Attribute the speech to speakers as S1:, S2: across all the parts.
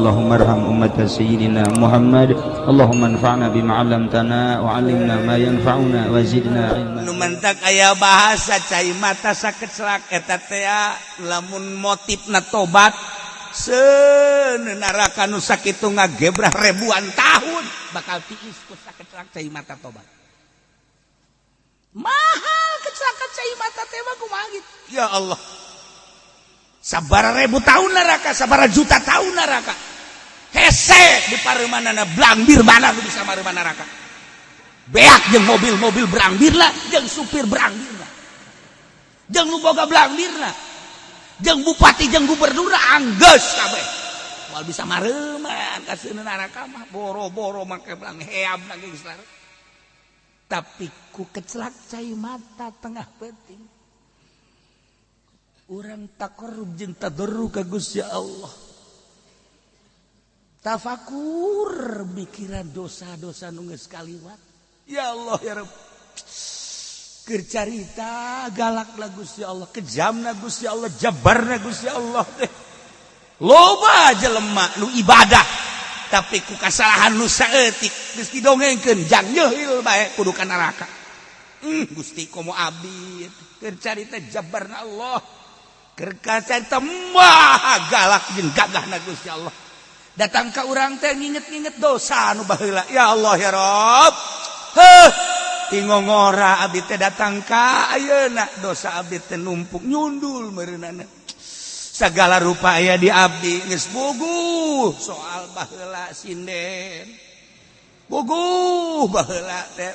S1: Allahumma arham ummata sayyidina Muhammad. Allahumma anfa'na bima 'allamtana wa 'allimna ma yanfa'una wa zidna ilma.
S2: Nu mentak aya bahasa cai mata sakeclak eta teh lamun motifna tobat seuneu neraka nu sakitu ngagebrah ribuan tahun bakal tiis ku sakeclak cai mata tobat. Mahal kecelakaan cai mata teh mah kumaha gitu. Ya Allah, sabara ribu tahun neraka, sabara juta tahun neraka, hese di pareumanana blangbir mana nu bisa mareuman neraka. Beak jeung mobil-mobil berangbir lah, jeung supir berangbir lah, jeung nu boga belangbir lah, jeung bupati jeung gubernur, anggeus kabeh moal bisa mareuman ka seuneu neraka mah. Boro-boro make belang heab lagi geus. Tapi ku kecelak cai mata tengah peuting urang taqarrub jeung tadarru ka Gusti Allah, tafakur mikiran dosa-dosa nu geus kaliwat. Ya Allah, ya Rabb, keur carita galak lah Gusti Allah, kejamna Gusti Allah, jabarna Gusti Allah teh. Loba jelema nu ibadah, tapi ku kasalahan nu saeutik geus didongengkeun jang nyeul bae kudu ka neraka. Gusti, komo abdi. Keur carita jabarna Allah, keur carita maha galak jeung gagahna Gusti Allah, datang ka urang teh nginget-nginget dosa nu baheula. Ya Allah, ya Rabb, heuh, tingongora abdi teh datang ka ayeuna, dosa abdi teh numpuk nyundul meureunana, segala rupa aya di abdi, geus puguh soal baheula sinden, puguh baheula teh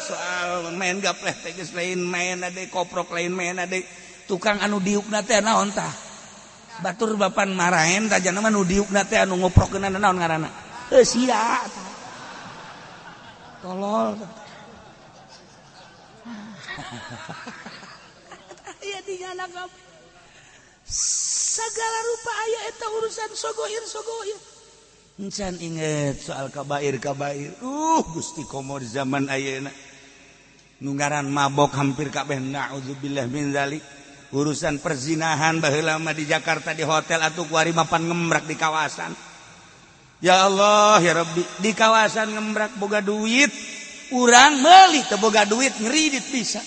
S2: soal main gapleh teh geus lain main ade, koprok lain main ade, tukang anu diukna teh naon tah, batur bapan maraen tajana mah nu diukna teh anu ngoprokeunna naon ngaranna, heuh sia tolol. Aya di nyana segala rupa aya eta urusan sogoir sogoir. Encan inget soal kabair kabair. Gusti, komo di zaman ayeuna nu ngaran mabok hampir kabeh, naudzubillah min zalik. Urusan perzinahan, baheula mah di Jakarta di hotel atuh kuari mapan ngemrak di kawasan. Ya Allah, ya Rabbi, di kawasan ngemrak boga duit, urang meuli teu boga duit ngeridit bisa.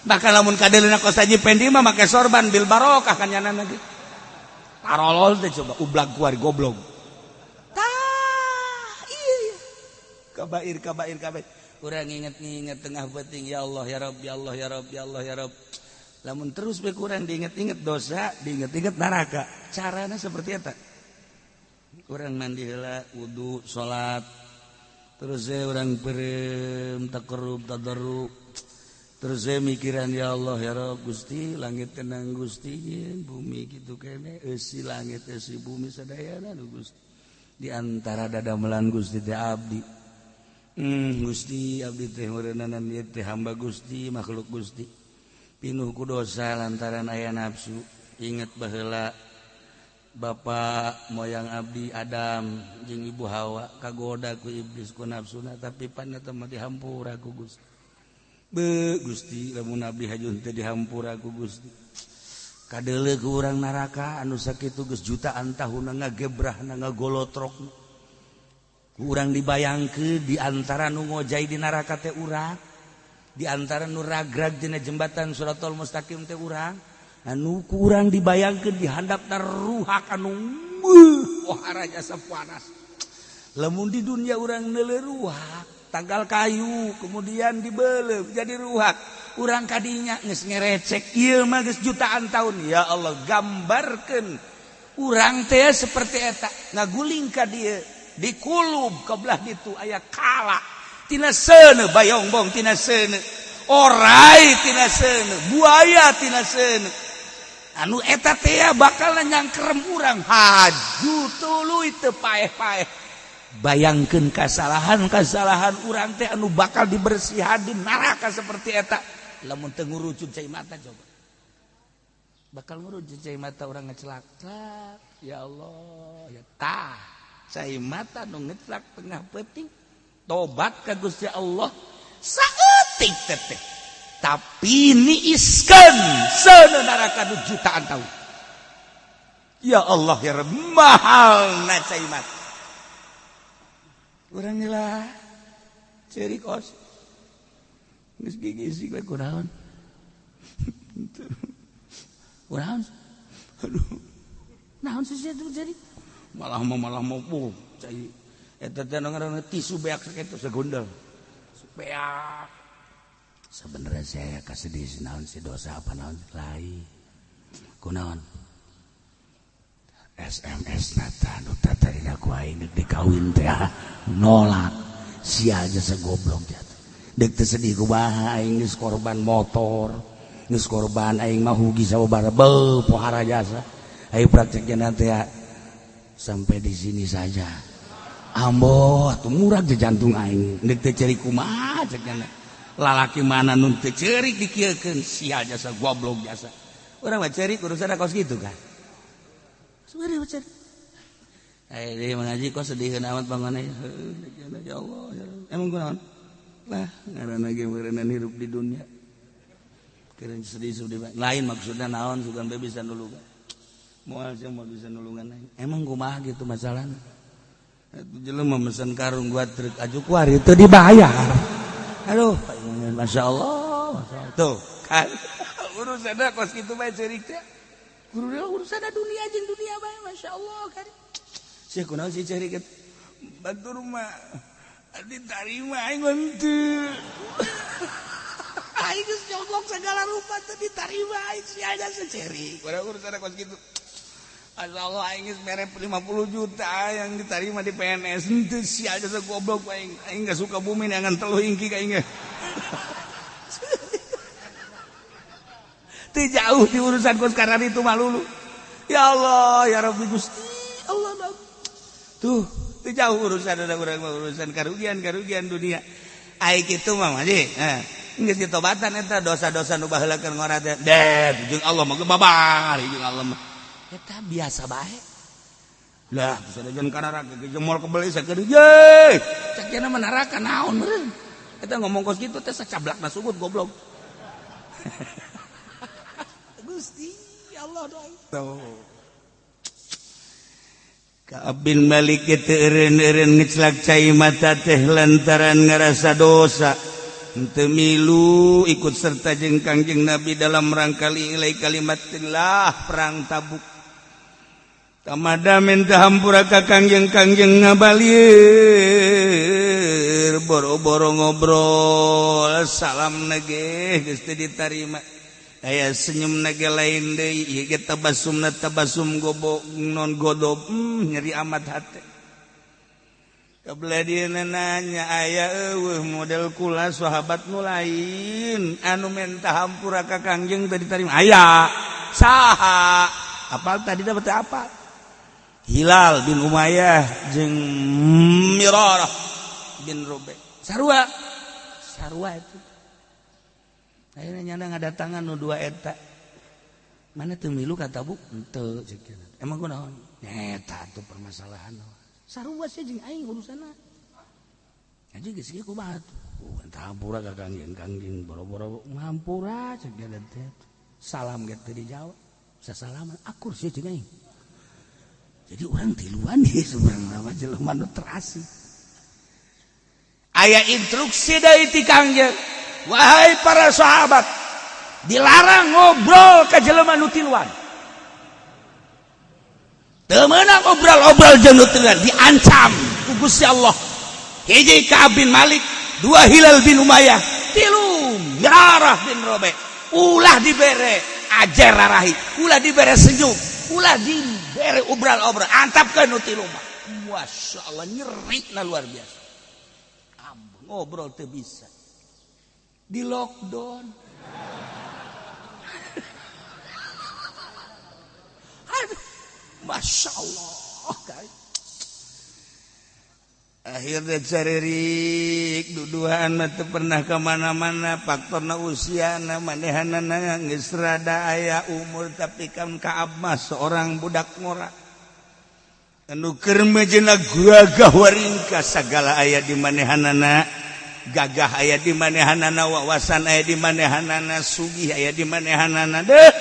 S2: Bahkan lamun kadeulina kos Haji Pendi mah make sorban bil barokah kan nyana ge. Tarolol teh coba ublag kuari goblok. Tah, iya. Kabair kabair kabair. Urang inget-inget tengah peuting, ya Allah, ya Rabb, ya Allah, ya Rabb, ya Allah, ya Rabb. Lamun terus be kurang diinget-inget dosa, diinget-inget neraka. Carana seperti eta. Urang mandi heula, wudu, salat. Terus saya urang peureum taqarrub tadarru. Terus saya mikiran, ya Allah, ya Rabb, Gusti, langit tenang Gusti, bumi gitu kene, eusi langit eusi bumi sadayana nu Gusti. Di antara dadamelan Gusti teh abdi. Gusti, abdi teh meureunana ieu teh hamba Gusti, makhluk Gusti. Pinuh ku dosa lantaran aya nafsu. Inget baheula bapak moyang abdi Adam jeung ibu Hawa kagoda ku iblis ku nafsuna, tapi pan eta mah dihampura ku Gusti. Be Gusti, lamun abdi hajun teh dihampura ku Gusti. Kadeuleu ku urang neraka anu sakitu geus jutaan tahun ngagebrahna, ngagolotrok. Ku urang dibayangkeun di antara nu ngojay di neraka teh urang, di antara nu ragrag dina jembatan Shirathol Mustaqim teh urang, anu ku urang dibayangkeun di handapna ruhak anu wah jasa panas. Lamun di dunia urang neuleuh ruhak tanggal kayu kemudian dibelem jadi ruhak, urang kadinya geus ngerecek, ieu mah geus jutaan tahun. Ya Allah, gambarkeun urang teh seperti eta ngaguling ka dieu, dikulub ka belah ditu aya kala tina seuneu, bayongbong tina seuneu, orai tina seuneu, buaya tina seuneu, anu eta teh bakal nyangkerem urang haju tuluy teu paeh-paeh. Bayangkeun kasalahan-kasalahan urang teh anu bakal dibersihan di neraka seperti eta. Lamun teu ngurucut cai mata, coba bakal ngurucut cai mata urang ngecelak. Ya Allah, ya tah cai mata nu ngecelak tengah peuting tobat ka Gusti Allah saeutik teteh, tapi niiskeun seuneu neraka nu jutaan tahun. Ya Allah ya Rabb, mahal na cai mata. Urang lah ceurik kos. Geus gigisik we kunaon. Kunaon? Aduh. Naon sih itu jadi? Malah mau cai eta teh ngaranna tisu beak sakitu segundel. Beak. Sebenarnya saya kasedih naon si dosa apa naon lain. Kunaon? SMS nata nu tadina ku aing deuk dikawin teh nolak. Sia aja segoblok jatuh. Deuk teu sedih kumaha aing geus korban motor, geus korban aing mah hugi sababaraha beuh pohara jasa. Ayo prakteknya nanti ya sampai di sini saja. Ambo atuh murag je jantung aing. Deuk teu ceurik kumaha cek nya. Lalaki mana nu teu ceurik dikieukeun sia jasa goblok jasa. Urang mah ceurik urusan kos kitu kan. Sebenarnya ceurik. Eh dia mengaji kok sedih amat bangunnya. Ya Allah, ya Allah. Emang kunaon? Lah ngaranna ge meureunnan hirup di dunia. Keren sedih sedih lain maksudnya naon sugan be bisa nulungan. Moal sih mau bisa nulungan aing. Emang kumaha gitu masalahna? Itu jelema mesen karung gua truk aju kuari itu dibayar. Aduh, Masya Allah, Masya Allah. Tuh kan urusanna kos kitu bae ceurik teh. Urusan dunia jeung dunia bae, Masya Allah kan. Sia kunaon sih ceurik batur mah diterima aing henteu. Aing geus nyogok segala rupa teu diterima aing sia aja secerik. Urang urusan kos kitu. Masya Allah aing geus mere 50 juta yang diterima di PNS henteu sia aja goblok aing. Aing geus suka bumi neangan teluh ingki ka aing. Teu jauh di urusan kos karena itu malulu. Ya Allah ya Rabbi Gusti Allah. Tuh teu jauh urusan ada urang urusan karugian-karugian dunia. Ai kitu mah mah geus ditobatan eta dosa-dosa nu baheula keur ngora teh. Deh jeung Allah mah babar jeung Allah mah. Eta biasa bae. Lah bisa jeung ka neraka jeung moal kebeli sakedeung. Ye, cek mah neraka naon meureun. Eta ngomong kos kitu teh sacablakna sugut goblok. Gusti Allah doa. Tuh. Ka'ab bin Malik teu eureun-eureun ngecelak cai mata teh lantaran ngarasa dosa. Henteu milu ikut serta jeung Kangjeng Nabi dalam rangka li'ilai kalimatillah perang Tabuk. Tamada minta hampura ka Kangjeng, Kangjeng ngabalir boro-boro ngobrol salam nage geus teu ditarima. Aya senyum nage lain deui ieu ge tabasumna tabasum gobo non godob nyeri amat hate. Kabelah dia nanya aya eueuh model kula sahabat nu lain anu menta hampura ka Kangjeng teu ditarima. Aya saha? Apal tadi dapat apa? Hilal bin Umayyah jeung Mirarah bin Rubai. Sarua. Sarua itu. Akhirnya nyana ngadatangan nu dua eta. Mana teu milu ka Tabuk? Henteu ceuk. Emang kunaon? Eta tuh permasalahan. Sarua sih jeung aing urusanna. Ngaji geus kieu kumaha tuh? Oh, hampura ka Kangjeng, Kangjeng boro-boro ngampura ceuk dia teh. Salam ge teu dijawab. Sasalaman akur sih jeung aing. Jadi orang tiluan nih sebenarnya mah jelema nu terasi. Aya instruksi dari ti Kangjeng. Wahai para sahabat, dilarang ngobrol ke jelema nu tiluan. Teu meunang obrol-obrol jeung nu tiluan, diancam ku Gusti Allah. Hiji Ka'ab bin Malik, dua Hilal bin Umayyah, tilu Mirarah bin Rabi. Ulah dibere ajar rarahi, ulah dibere senyum, ulah dibere obral-obral, antapkeun nu tilu mah. Masya Allah nyeri na luar biasa. Ambung ngobrol teu bisa. Di lockdown. Aduh, Masya Allah guys. Akhirnya caririk duduhan mah teu pernah kemana-mana faktorna usiana manehanana geus rada aya umur tapi kan Ka'ab mah seorang budak ngora anu keur mejeuna gagah waringka sagala aya di manehanana gagah aya di manehanana wawasan aya di manehanana sugih aya di manehanana deh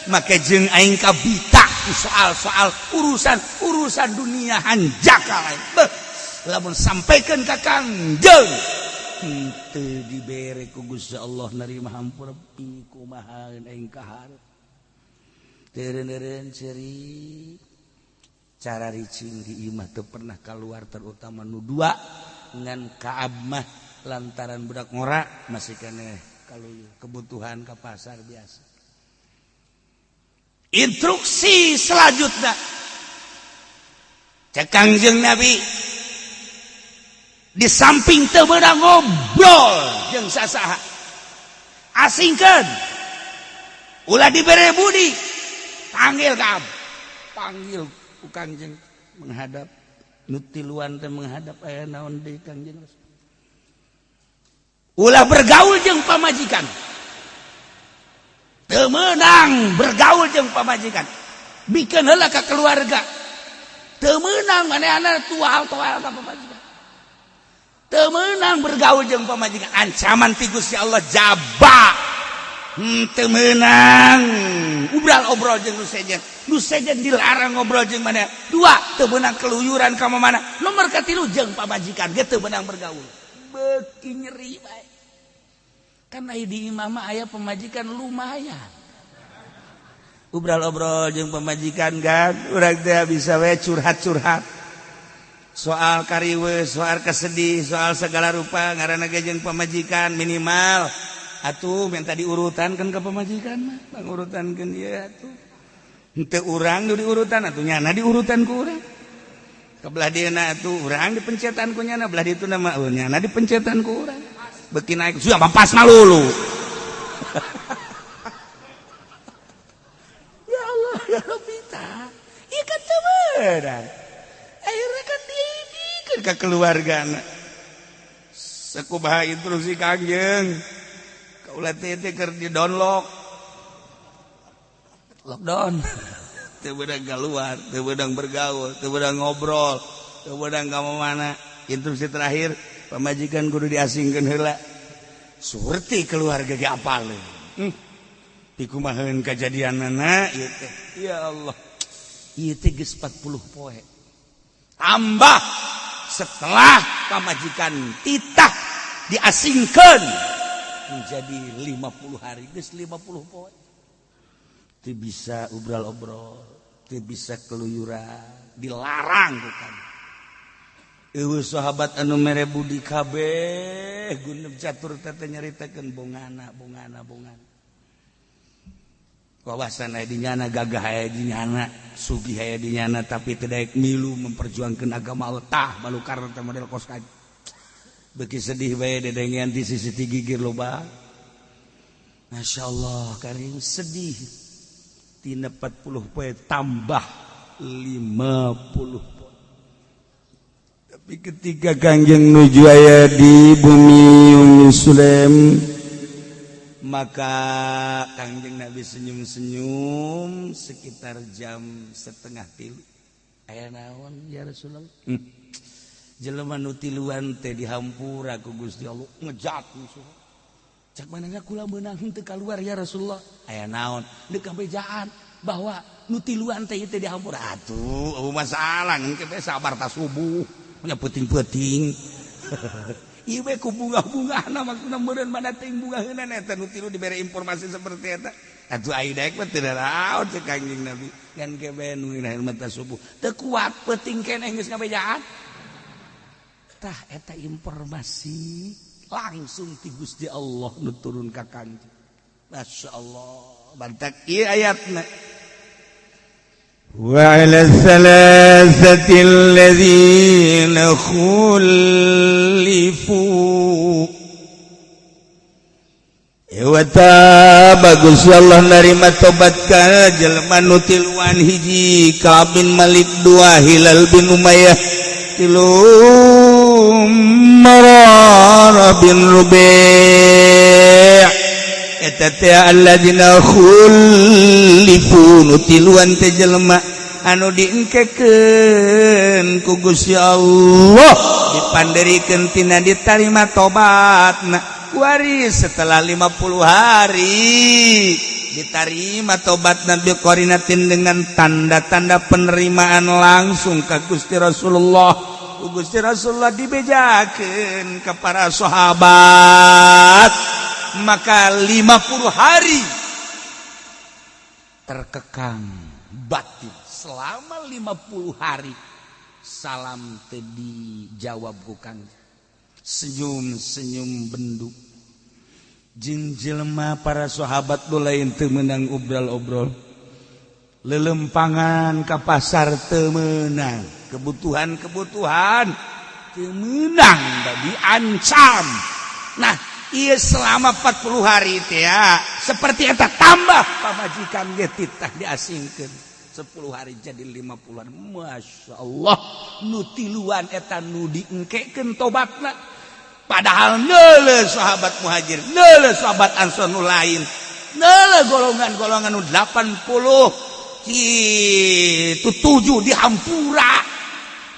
S2: make jeung aing kabita. ku soal-soal urusan urusan dunia hanjakal lain. Beuh, lamun sampaikan ka Kangjeng henteu dibere ku Gusti Allah nerima hampura, kumaha aing kaharep? Teureun ceri cara ricing di imah teu pernah keluar, terutama nu dua ngan Kaab mah lantaran budak ngora masih keneh kalau kebutuhan ke pasar biasa. Instruksi selanjutnya cek Kangjeng Nabi, di samping teu meunang ngobrol jeung sasaha, asingkeun, ulah dibere budi. Panggil Kaab, panggil ku Kangjeng menghadap. Nu tiluan teh menghadap, aya naon deui, Kangjeng Rasul? Ulah bergaul jeung pamajikan, teu meunang bergaul jeung pamajikan, bikeun heula ka keluarga. Teu meunang manehna tual-tual ka pamajikan, teu meunang bergaul jeung pamajikan. Ancaman ti Gusti Allah jaba. Teu meunang ubral obrol jeung nu sejen, nu sejen dilarang ngobrol jeung mana. Dua, teu meunang keluyuran ka mana. Nomor katilu, jeung pamajikan ge teu meunang bergaul. Beuki nyeri bae kan. Aya di imah mah aya pemajikan lumayan ubral obrol jeung pemajikan kan, urang teh bisa we curhat-curhat soal kariwe, soal kesedih, soal segala rupa, ngaranna ge jeung pamajikan. Minimal atuh minta diurutan kan ke pamajikan mah, pangurutankeun ieu atuh. Henteu urang nu diurutan atuh, nyana diurutan ku urang. Kebelah dieuna atuh urang dipencetan ku nyana, belah ditu mah oh, nyana dipencetan ku urang. Beuki naik sudah pas malulu. Ya Allah ya Rabbi, tah ieu kan teu beunang. Akhirnya kan diibikeun ka keluargana. Sakumaha instruksi Kangjeng, kaula teh keur di download lockdown, teu beunang keluar, teu beunang bergaul, teu beunang ngobrol, teu beunang ka mana. Instruksi terakhir, pamajikan kudu diasingkeun heula. Surti keluarga ge apal dikumaheun kajadianana ieu teh. Ya Allah, ieu teh geus 40 poe tambah setelah pamajikan titah diasingkeun menjadi 50 hari. Geus 50 poe teu bisa obral-obrol, teu bisa keluyuran, dilarang. Bukan eueuh sahabat anu mere budi kabeh. Gunung catur teh nyaritakeun bongana bongana bongana wawasan aya di nyana, gagah aya di nyana, sugih aya di nyana, tapi teu daek milu memperjuangkeun agama Allah. Tah balukar teh model kos kaji beuki sedih bae dedengean di sisi gigir loba. Masya Allah karim, sedih. Tina 40 poe tambah 50 poe. Tapi ketika Kangjeng nuju aya di bumi Umi Sulaim, maka Kangjeng Nabi senyum-senyum sekitar jam 2.30. Aya naon ya Rasulullah? Jelema nu tiluan teh dihampura ku Gusti Allah, ngejat musuh. Cak manehna, kula meunang henteu kaluar ya Rasulullah. Aya naon? Deuk kabejaan bahwa nu tiluan teh teh dihampura. Atuh, eueuh masalah, engke bae sabar ta subuh. Nya peuting-peuting. Ieu we ku bunga-bungahna, maksudna meureun mana teuing bungaheuna eta nu tilu dibere informasi seperti eta. Atuh ai daek mah teu naraon, cek Kangjeng Nabi. Ngan ke bae nu mata subuh. Teu kuat, peuting keneh geus ngabejaan. Tah eta informasi langsung ti Gusti Allah nu turun ka Kangjeng. Masya Allah, bantak ieu ayatna.
S3: وعلى الثلاثة الذين خلفوا. Wata bagus Allah nerima tobat ka jelema nu tiluan. Hiji, Ka'ab bin Malik, dua, Hilal bin Umayyah, tilu, Mararah bin Rabi'. Eta teh alladzina khulifu, nu tiluan teh jelema anu diengkekeun ku Gusti Allah, dipanderikeun tina ditarima tobatna waris setelah 50 hari. Diterima tobat Nabi qarinatin dengan tanda-tanda penerimaan langsung ke Gusti Rasulullah. Gusti Rasulullah dibejakeun ke para sahabat. Maka 50 hari terkekang batin selama 50 hari salam teu dijawab ku Kangjeng. Senyum-senyum bendu jeung jelema para sahabat nu lain teu meunang obrol-obrol, lelempangan ka pasar teu meunang, kebutuhan-kebutuhan teu meunang da diancam. Nah, ieu selama 40 hari teh ya, seperti eta tambah pamajikan ge titah diasingkeun 10 hari jadi 50-an. Masya Allah, nu tiluan eta nu diengkekeun tobatna. Padahal neuleuh sahabat Muhajir, neuleuh sahabat Ansor nu lain, neuleuh golongan-golongan nu 80 kitu 7 dihampura.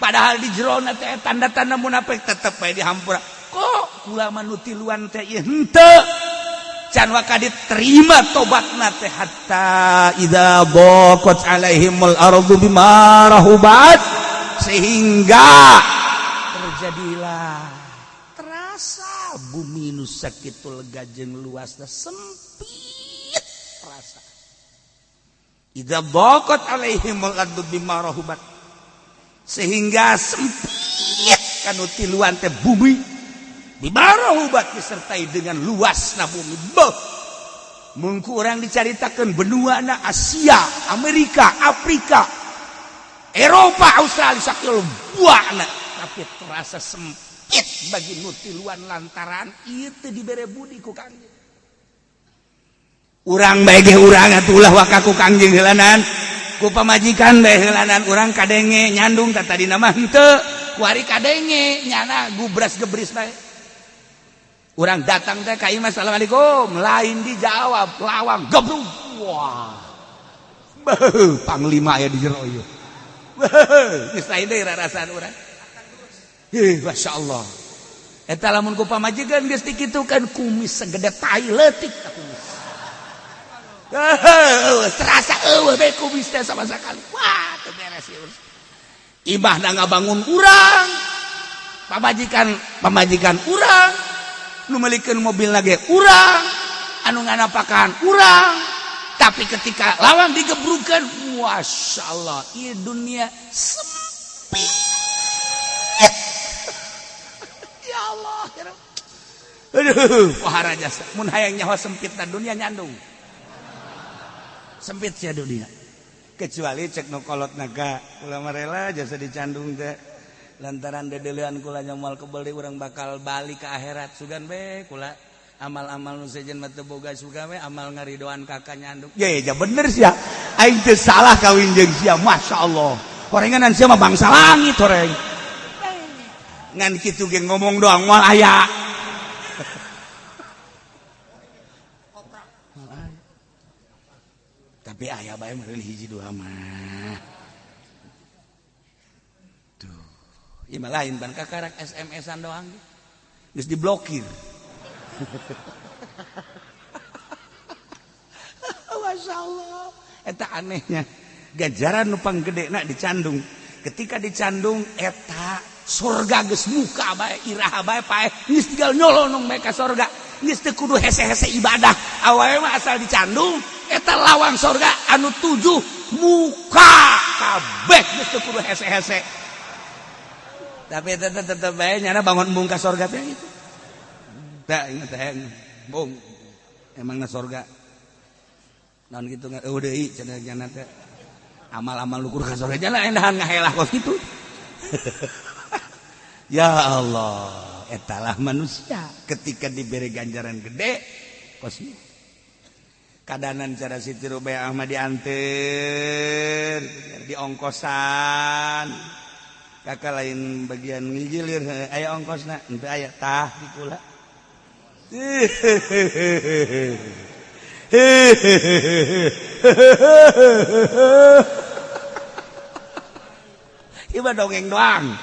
S3: Padahal di jerona teh tanda-tanda munafik tetep bae dihampura. Kok kula mah nu tiluan teh ieu henteu can waka diterima tobatna teh hatta idza daqat alaihimul ardu bima rahubat, sehingga terjadilah terasa bumi nu sakitu lega jeung luasna sempit terasa. Idza daqat alaihimul ardu bima rahubat, sehingga sempit kanu tiluan teh bumi bima rahubat disertai dengan luasna bumi. Beuh, mun ku urang dicaritakeun benuana Asia, Amerika, Afrika, Eropa, Australia sakitu buana, tapi terasa sempit bagi nu tiluan lantaran ieu teu dibere budi ku Kangjeng. Urang bae ge urang atuh ulah waka ku Kangjeng heulanan, ku pamajikan bae heulanan. Urang kadenge nyandung tah tadina mah henteu, kuari kadenge nyana gubras gebris bae. Urang datang teh ka imah, "Assalamualaikum," lain dijawab, lawang gebrug. Wah, beuh, panglima aya di jero ieu. Beuh, geus lain deui rarasaan urang. Ih, Masya Allah. Eta lamun ku pamajikan geus dikitukan, kumis segede tai leutik kumis. Terasa eueuh bae kumis teh sama sekali. Wah, teu beres ieu. Imahna ngabangun urang. Pamajikan pamajikan urang. Nu meulikeun mobil ge urang, anu nganapakan urang. Tapi ketika lawang digebrukan, Masya Allah, ieu dunia sempit. Ya Allah, ya Rabb. Aduh, pohara jasa. Mun hayang nyawa sempit na dunia nyandung. Sempit sia dunia. Kecuali cek nu kolot naga, kula mah rela jasa dicandung teh. Lantaran dedelean kula moal kebeli, urang bakal balik ke akhirat sugan be kula amal-amal nu sejen mah teu boga, sugan we amal ngaridoan kakak nyandung. Ya ya bener sia. Aing teu salah kawin jeung sia, Masya Allah. Horenganan sia mah bangsa langit horeng. Ngan kitu ge ngomong doang moal aya. Tapi aya bae meureun hiji dua mah. Tuh, ieu mah lain ban kakarak SMS-an doang. Geus diblokir. Masya Allah. Eta anehnya. Ganjaran nu panggedena dicandung. Ketika dicandung eta surga geus muka bae, iraha bae paeh, geus tinggal nyolonong bae ka surga. Geus teu kudu hese-hese ibadah. Awewe mah asal dicandung eta lawang surga anu 7 muka kabeh, geus teu kudu hese-hese. Tapi eta tetep bae nyana bangun embung ka surga teh gitu. Tah inget teh embung. Emangna surga naon kitu eueuh deui cenah nyana teh. Amal-amal lukur ka surga nyana endahan ngahelah kos kitu. Ya Allah, etalah manusia ketika diberi ganjaran gede kos kitu. Kadanan cara Siti Rubayah mah dianter, diongkosan. Kakak lain bagian ngigilir, aya ongkosna, henteu aya tah di kula. Ieu mah dongeng doang.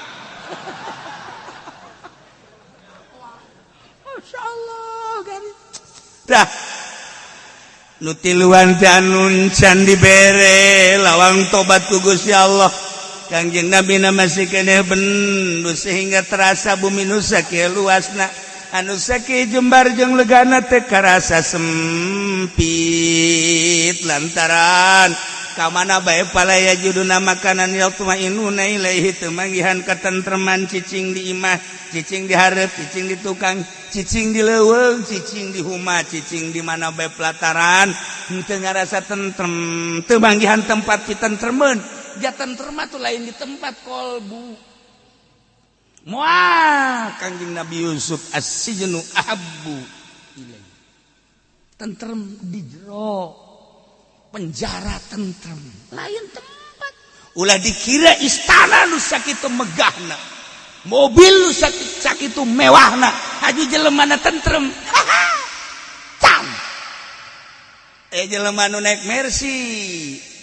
S3: Masya Allah, garis. Dah. Nu tiluan teh anu can dibere lawang tobat ku Gusti Allah. Kangjeng Nabi na masih keneh bendu sehingga terasa bumi nu sakieu luasna, anu sakieu jembar jeung legana teh karasa sempit lantaran kamana bae palaya juduna makanan yatmainuna ilaihi, teu manggihan katentreman, cicing di imah, cicing di hareup, cicing di tukang, cicing di leuweung, cicing di huma, cicing di mana bae pelataran teu ngarasa tentrem, teu manggihan tempat pitentremeun. Ja tentrem tuh lain di tempat, kolbu. Moal Kangjeng Nabi Yusuf as-sijnu ahabbu ilaihi, tentrem di jero penjara, tentrem lain tempat. Ulah dikira istana nu sakitu megahna, mobil nu sakitu mewahna, haju jelemana tentrem. Cam eh jelema nu naik Mercy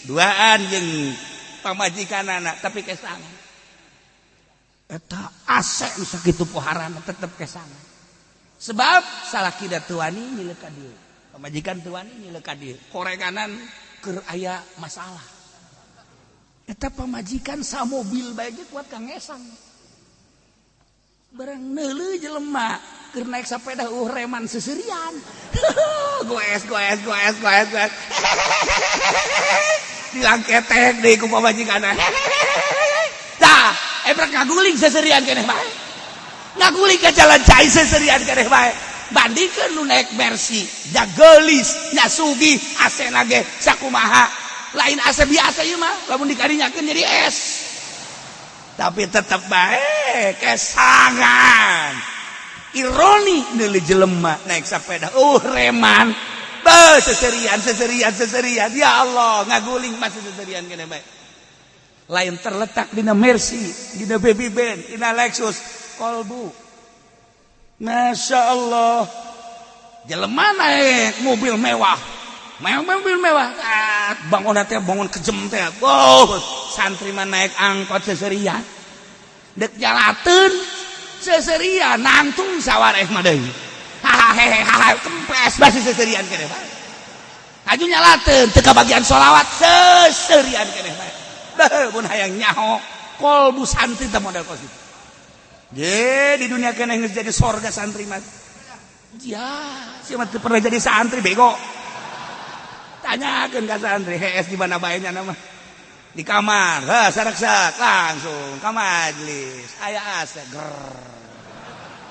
S3: duaan jeung pamajikanana tapi kesangan, eta AC nu sakitu poharana tetep kesangan, sebab salaki da teu wani nyilek ka dieu, pamajikan teu wani nyilek ka dieu, korenganan keur aya masalah. Eta pamajikan sa mobil bae ge kuat ka ngesang. Barang neuleuh jelema keur naik sepeda, reman seserian, goes goes goes goes goes, dilangketek deui ku pamajikan. Tah ebrek ngaguling seserian keneh bae, ngaguling ke jalan cai seserian keneh bae. Bandingkeun nu naik Mercy, ja geulis nya sugih, AC na ge sakumaha, lain AC biasa ieu mah, lamun dikarinyakeun jadi es, tapi tetep bae kesangan. Ironi neuleuh jelema naik sepeda, reman. Beuh, seserian seserian seserian, ya Allah, ngaguling masih seserian keneh bae. Lain terletak dina Mercy, dina Baby Benz, dina Lexus, kolbu. Masya Allah, jelema naik mobil mewah, mobil mewah, ah, bangun teh bangun kejem teh. Oh, santri mah naik angkot seserian, dek jalateun seserian, nangtung sawareh mah deui, hahaha, kempes basi seserian keneh bae. Aju nyalateun teu kabagian sholawat, seserian keneh bae. Beuh, mun hayang nyaho kolbu santri teh model kos kitu. Ye, di dunia keneh geus jadi sorga santri mah. Ya, sia mah teu pernah jadi santri, bego. Tanyakeun ka santri, hees di mana bae nya mah. Di kamar, heh, sareksak langsung ka majlis. Aya AC, ger.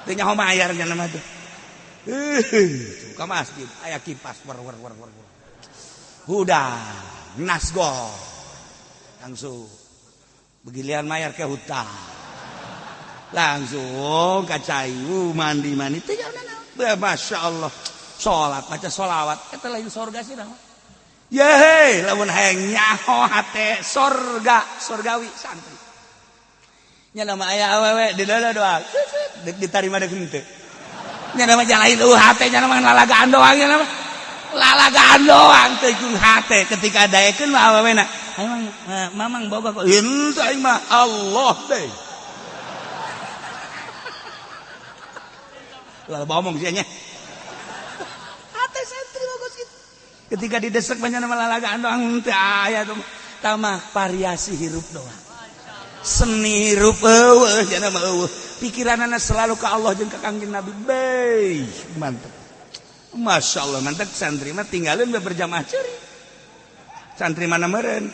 S3: Teu nyaho mayar nya mah tuh. Ka masjid, aya kipas wer wer wer wer. Udah, nasgor. Langsung begilian mayar ke hutang. Langsung ka cai mandi mandi teh. Masya Allah, salat, baca sholawat, eta lain sorga sih nama. Yehe, lamun hayang nyaho hate sorga sorgawi santri nya nama aya awewe di dalam doa dek ditarima dek henteu nya nama jalain hate nya nama lalagaan doang, nya nama lalagaan doang teu jeung hate. Ketika daekeun mah awewena, "Emang mamang boga kok?" "Henteu, aing mah Allah deh." Lalu ngomong sih nya. Hate santri bagus gitu. Ketika didesek banyak nama lalagaan doang teu aya tuh. Tamah variasi hirup doang. Seni hirup eueuh nya mah eueuh. Pikiranana selalu ke Allah jeung ka Kangjeng Nabi. Beuh, mantep. Masya Allah, mantep santri mah tinggalin berjamaah ceri. Santri mana meureun?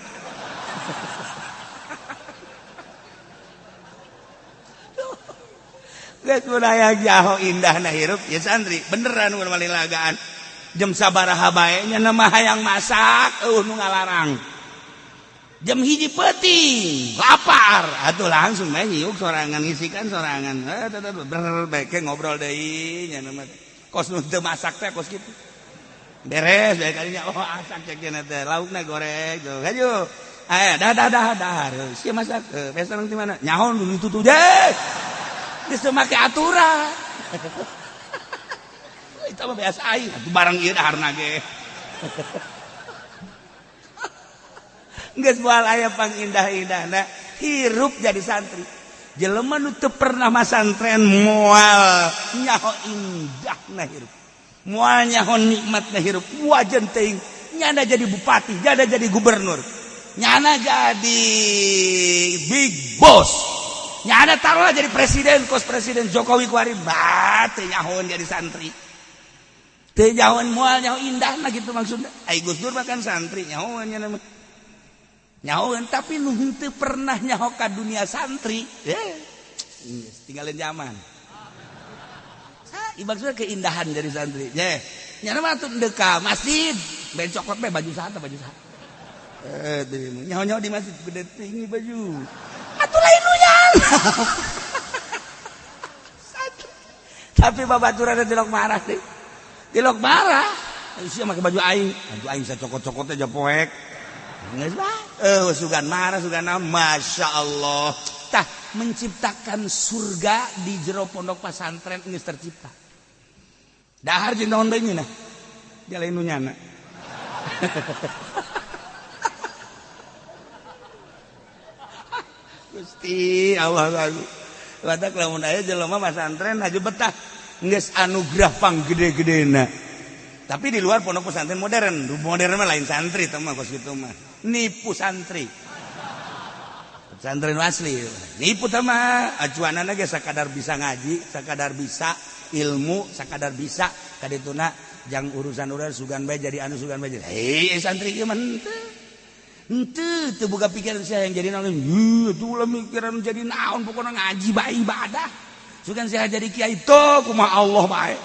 S3: Geus budaya jaho indah na hirup ya santri beneran mun lagaan jam sabaraha bae nya nama hayang masak eueuh nu ngalarang. Jam 1 peuting lapar atuh langsung bae nyiuk sorangan, ngisikan sorangan, ber bae ngobrol deui nya nama kos nu teu masak teh kos kitu beres bae kalinya. Oh, asak cek teh laukna goreng tuh hayu aya dah dah dah dah sia masak besok di mana nyaho nu ditutup deh. Geus teu make aturan. Itu mah biasa aing atuh barang ieu daharna ge. Geus moal aya pangindah-indahna hirup jadi santri. Jelema nu teu pernah masantren moal nyaho indahna hirup. Moal nyaho nikmatna hirup. Wajan teuing nyana jadi bupati, nyana jadi gubernur, nyana jadi big boss, nyana taruhlah jadi presiden, kos Presiden Jokowi kuari, bah teu nyahoan jadi santri. Teu nyahoan, moal nyaho indahna gitu maksudna. Ai Gus Dur mah kan santri, nyahoan nya mah. Nyahoan, tapi nu henteu pernah nyaho ka dunia santri. Eh, tinggalin zaman. Maksudnya keindahan dari santri. Ye, nyana mah tuh deka masjid, ben cokot be baju saha, baju saha. Eh, nyaho-nyaho di masjid gede tinggi baju. Atuh lain nu. Tapi babaturan tilok marah deh. Tilok marah. Sia make baju aing. Baju aing sacokot-cokot aja poek. Geus bae. Eh, sugan marah sugan, Masya Allah. Tah, menciptakan surga di jero pondok pesantren geus tercipta. Dahar jeung naon bae nah. Dia lain nu nyana. Gusti Allah lagu. Batak lamun aya jelema pesantren haju betah geus anugerah panggede-gedena. Tapi di luar pondok pesantren modern, modern mah lain santri teh mah kos kitu mah. Nipu santri. Pesantren asli. Nipu teh mah acuanana ge sakadar bisa ngaji, sakadar bisa ilmu, sakadar bisa kadituna jang urusan-urusan sugan bae jadi anu sugan bae jadi. Hei santri ieu mah henteu. Henteu teu boga pikiran sia yang jadi naon. Heuh atuh ulah mikiran jadi naon, pokona ngaji bae ibadah. Sugan sia jadi kiai teu kumaha Allah bae.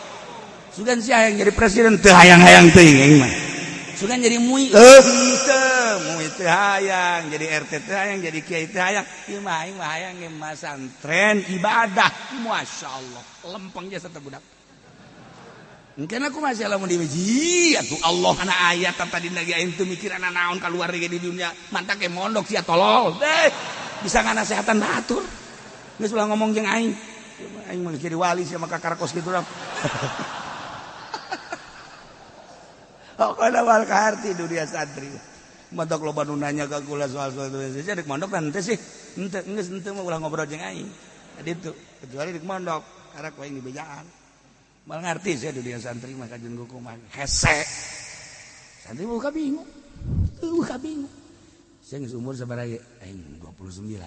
S3: Sugan sia yang jadi presiden teu hayang-hayang teuing aing mah. Sugan jadi MUI henteu, MUI teu hayang, jadi RT teu hayang, jadi kiai teu hayang. Ieu mah aing mah hayang ge masantren ibadah. Masyaallah, lempeng jasa teh budak. Mungkin aku masih lamun di masjid, atuh Allah kana ayat tadi lagi aing teu mikiran naon keluar di dunia. Mantak ge mondok sia tolol. Deh, bisa nganasehatan batur. Geus ulah ngomong jeung aing. Aing mah jadi wali sia maka karakos kitu lah. Pokokna wal kaharti dunia santri. Mantak loba nu nanya ka kula soal-soal dunia santri, dek mondok kan henteu sih. Henteu geus henteu mah ulah ngobrol jeung aing. Tadi itu kecuali dek mondok, karek aing dibejaan. Mal ngerti saya dunia santri mah kajen kuku mah hese. Santri buka bingung. Buka bingung. Saya geus umur sabaraha ge? Aing 29.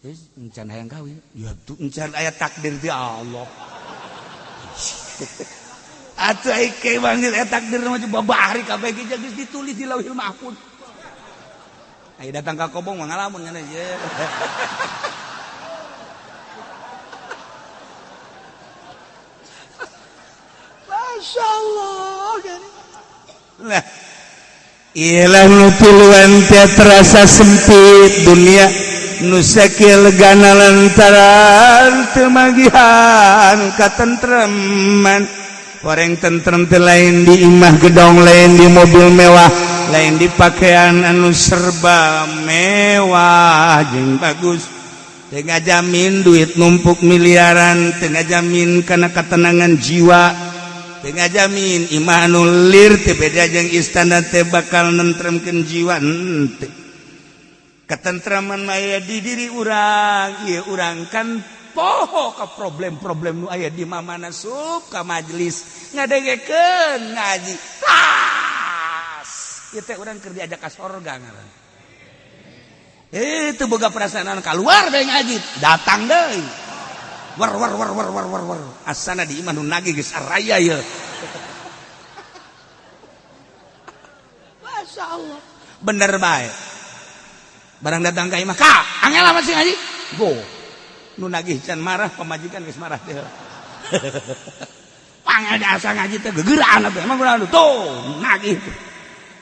S3: Geus encan hayang kawin. Ya tuh encan aya takdir ti Allah. Atuh ai ke manggil aya takdir mah babari kabeh ge geus ditulis di Lauhil Mahfuz. Ai datang ka kobong mah ngalamun nya ye. Masya Allah. Lah, ilah nu tiluan teh terasa sempit dunia nu sakieu legana lantaran teu magihan katentreman. Horeng tentrem teh lain di imah gedong, lain di mobil mewah, lain di pakaian anu serba mewah jeung bagus. Teu ngajamin duit numpuk miliaran, teu ngajamin kana ketenangan jiwa. Teu ngajamin imah anu lir teu beda jeung istana teh bakal nentremkeun jiwa henteu. Ketentraman mah aya di diri urang, ieu urang kan poho ka problem-problem nu aya di mamana sup ka majelis ngadengekeun ngaji. Tas! Ieu teh urang keur diajak ka sorga ngaran. Teu boga perasaan keluar bae ngaji, datang deui. War war war war war war war. Asana di imah nu nagih geus araya ieu. Masya Allah. Bener bae. Barang datang ka imah, ka, angel amat sih ngaji. Go. Nu nagih can marah, pamajikan geus marah teh. Pangel asa ngaji teh gegeraan atuh. Emang kunaon tuh nagih.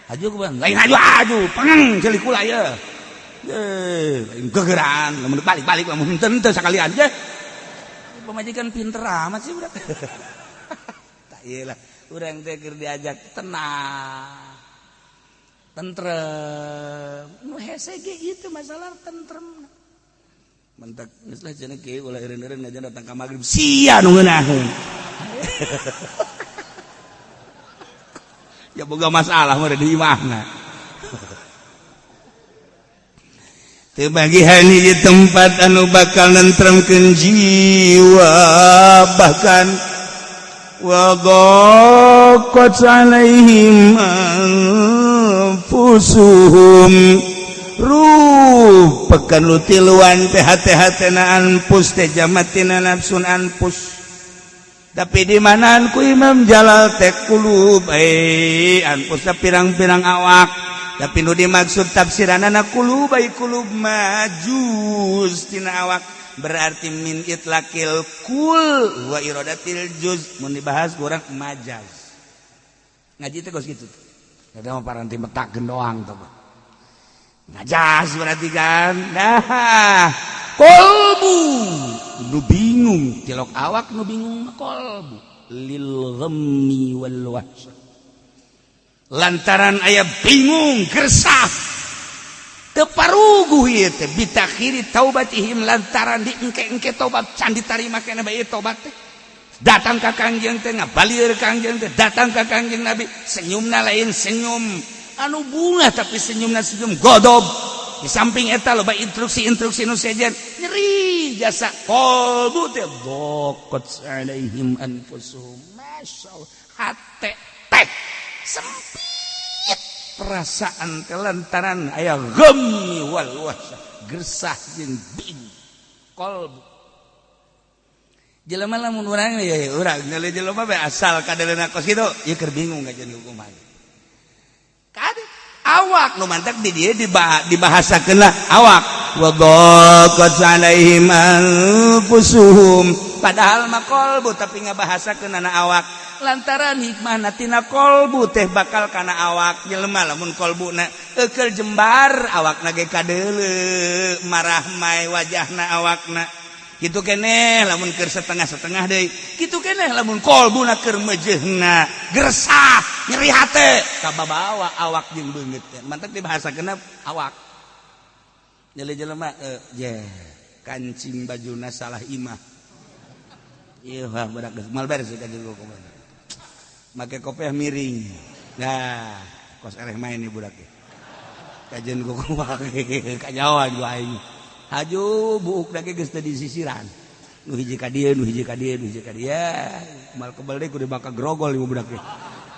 S3: Haju ku bang, lain haju haju, pangeng ceuli kula ieu. Ye, lain gegeraan, lamun balik-balik lamun henteu henteu sakalian ye. Pemajikan pinter amat sih budak. Tak iyalah, urang teh keur diajak tenang. Tentrem. Nu hese ge itu masalah tentrem. Mentak geus lah cenah kieu ulah eureun-eureun ngajan datang ka magrib. Sia nu ngeunaheun. Ya boga masalah mah di imahna. Teu bagihan hiji tempat anu bakal nentremkeun jiwa, bahkan Wa dhaqat alaihim anfusuhum rupakan lu tiluan teh hate-hatena anfus teh jamatina nafsun anfus. Tapi di manaan ku Imam Jalal teh kulub anfus pirang-pirang awak, tapi nu dimaksud tafsiranana kulub ai kulub majuz tina awak, berarti min itlaqil kul wa iradatil juz. Mun dibahas kurang majaz ngaji teh kos kitu.
S2: Eta mah paranti metakeun doang tuh.
S3: Majaz berarti kan. Nah, kolbu nu bingung tilok awak, nu bingung kolbu lil ghammi wal wahsyah, lantaran aya bingung gersah teu paruguh ieu teh bitakhiri taubatihim, lantaran diengke-engke tobat can ditarima keneh bae tobat teh. Datang ka Kangjeng teh ngabalir, Kangjeng teh datang ka Kangjeng Nabi, senyumna lain senyum anu bunga, tapi senyumna senyum godob. Di samping eta loba instruksi-instruksi nu sejen nyeri jasa qalbu teh dhaqat alaihim anfusuhum. Masyaallah, hate teh sempit perasaan teh lantaran aya ghammi wal wahsyah, gersah jeung bingung qalbu jelema. Lamun urang ya, urang nilai jelema bae asal kadeleuna kos kitu ieu keur bingung kajian hukuman kade awak nu mantak di dieu dibahasakeun lah awak wa dhaqat alaihim anfusuhum, padahal mah qalbu, tapi ngabahasakeun na awak lantaran hikmahna tina qalbu teh bakal kana awak jelema. Lamun qalbuna eukeul jembar, awakna ge kadeuleu marah mai wajahna awakna kitu keneh. Lamun keur setengah-setengah deui kitu keneh. Lamun qalbuna keur meujeuhna gersah nyeri hate, kababawa awak jeung beungeut teh. Mantak dibahasakeun awak. Nyeli jelema je kancing bajuna salah imah ieu, wah budak geus mal beres kajeun kumaha make kopiah miring. Nah, kos ereh main nih budak ge kajeun kumaha kanyawan ku aing haju buuk dage geus teu disisiran, nu hiji ka dieu, nu hiji ka dieu, nu hiji ka dieu, mal kebel deui kudu bakal grogol ieu budak ge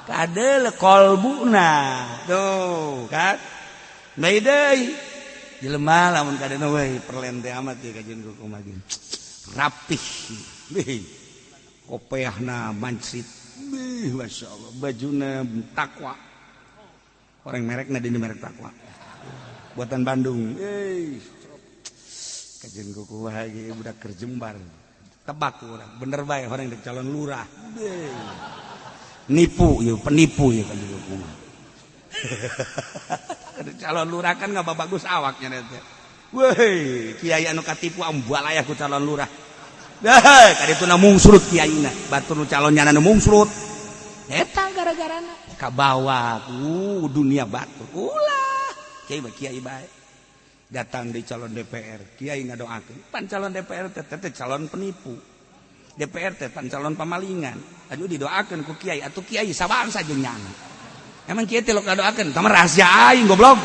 S3: kadeul kolbuna tuh kan. Bae deui jelema lamun kadena we perlen teh amat ieu kajeun kumaha rapih bih kopeahna mancrit bih, masya Allah, bajuna takwa, orang merekna di merek takwa buatan Bandung. Kajeun kumaha ge budak keur jembar, tebak urang bener bae orang dek calon lurah. Bih. Nipu ieu, penipu ieu kajeun kumaha calon lurah kan nggak bagus awaknya teh. Woi, kiai anu katipu ambalayah ku calon lurah. Dah, kadituna mungsrut kiaina, batur nu calon nyana nu mungsrut. Eta gara-garana kabawa ku dunia batur. Ulah, kiai mah kiai bae. Datang di calon DPR, kiai ngadoakeun. Pan calon DPR teh teh calon penipu. DPR teh pan calon pamalingan. Aduh, didoakeun ku kiai, atuh kiai sabangsa jeung nyana. Emang kiai teh lok ngadoakeun, tah mah rahasia aing goblok.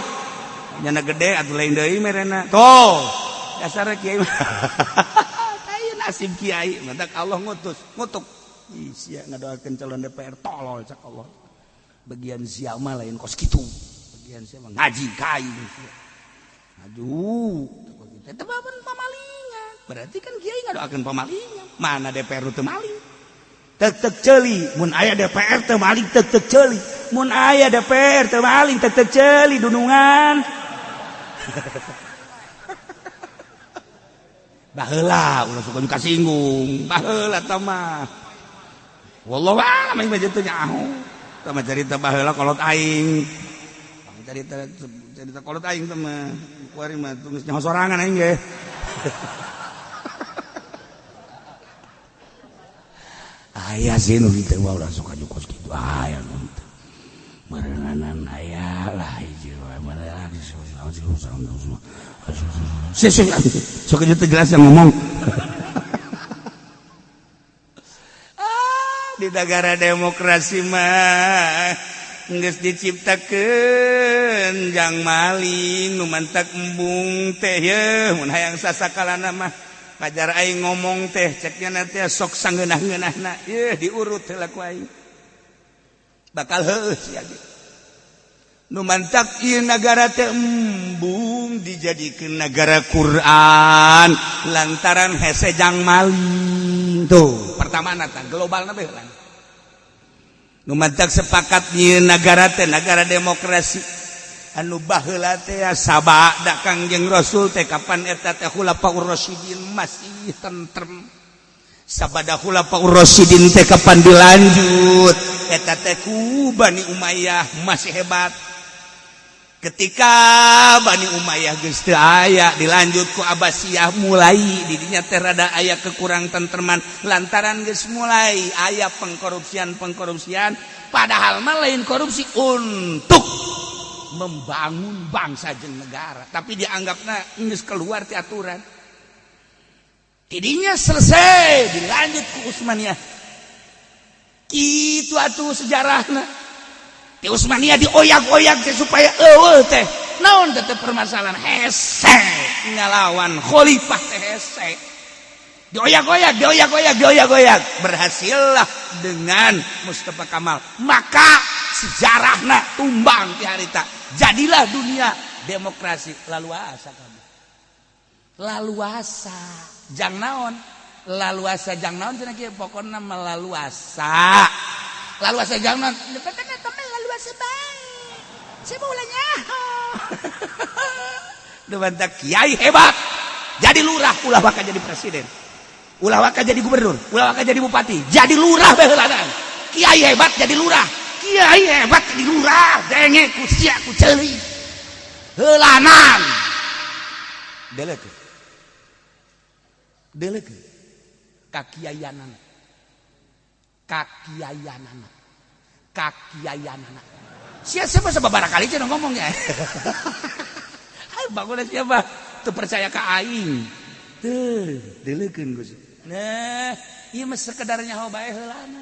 S3: Nyana gede atuh lain deui merena. Tuh, dasar kiai mah. Nasib kiai mantak Allah ngutus ngutuk. Ih, sia ngadoakeun calon DPR tolol, cak Allah. Bagian sia mah lain kos kitu. Bagian sia mah ngaji ka aing sia. Aduh, teh pamalingan. Berarti kan kiai ngadoakeun pamalingan. Mana DPR nu teu maling? Tek tek ceuli mun aya DPR teu maling, tek tek ceuli mun aya DPR teu maling, tek tek ceuli dunungan. Baheula ulah suka juga singgung baheula tah mah, wallahu a'lam, aing mah teu nyaho. Tah mah carita baheula kolot aing, carita carita kolot aing teh mah, kuari mah geus nyaho sorangan aing ge. Aya sih nu kitu mah, ulah suka juga kitu aya nu teu meureunanan aya lah hiji wae meureun. Sok itu jelas yang ngomong. Di negara demokrasi mah geus diciptakeun jang maling nu mantak embung teh ye mun hayang sasakalana mah. Pajar aing ngomong teh ceknya nanti sok sangeunah-ngeunahna. Yeuh, diurut heula ku aing. Bakal heueuh sia ge. Nu mantak ieu nagara teh embung dijadikeun nagara Quran lantaran hese jang maling. Tuh, pertama nata globalna bae heula. Nu mantak sepakat ieu nagara teh nagara demokrasi. Anu baheula teh sabada Kangjeng Rasul teh kapan eta teh Khulafaur Rasyidin masih tentrem. Sabada Khulafaur Rasyidin teh kapan dilanjut eta teh ku Bani Umayyah masih hebat. Ketika Bani Umayyah geus teu aya, dilanjut ku Abbasiyah, mulai didinya teh rada aya kekurang tentreman lantaran geus mulai aya pengkorupsian-pengkorupsian, padahal mah lain korupsi untuk membangun bangsa jeung negara, tapi dianggapna geus keluar ti aturan. Tidinya selesai, dilanjut ku Utsmaniyah. Kitu atuh sejarahna. Di Utsmaniyah dioyak-oyak teh supaya eueuh teh naon teh permasalahan hese ngalawan khalifah teh hese. Dioyak-oyak, dioyak-oyak, dioyak-oyak, berhasillah dengan Mustafa Kamal. Maka sejarahna tumbang ti harita, jadilah dunia demokrasi. Laluasa kamu, laluasa jang naon, laluasa jang naon cenah kieu, pokona melaluasa, laluasa jang naon, eta mah laluasa bae, saya mau ulah nyaho. Mantak kiai hebat jadi lurah ulah bakal jadi presiden, ulah bakal jadi gubernur, ulah bakal jadi bupati, jadi lurah bae heula. Kiai hebat jadi lurah, kiai hebat jadi lurah, denge ku sia ku ceuli heulanan. Delekeun, delekeun kakiaianana, kakiaianana, kakiaianana. Sia siapa sababaraha kali cenah ngomongnya. Ayo bangun, siapa teu percaya ka aing teu delekeun Gus. Nah, ieu mah sekedar nyaho bae heulana.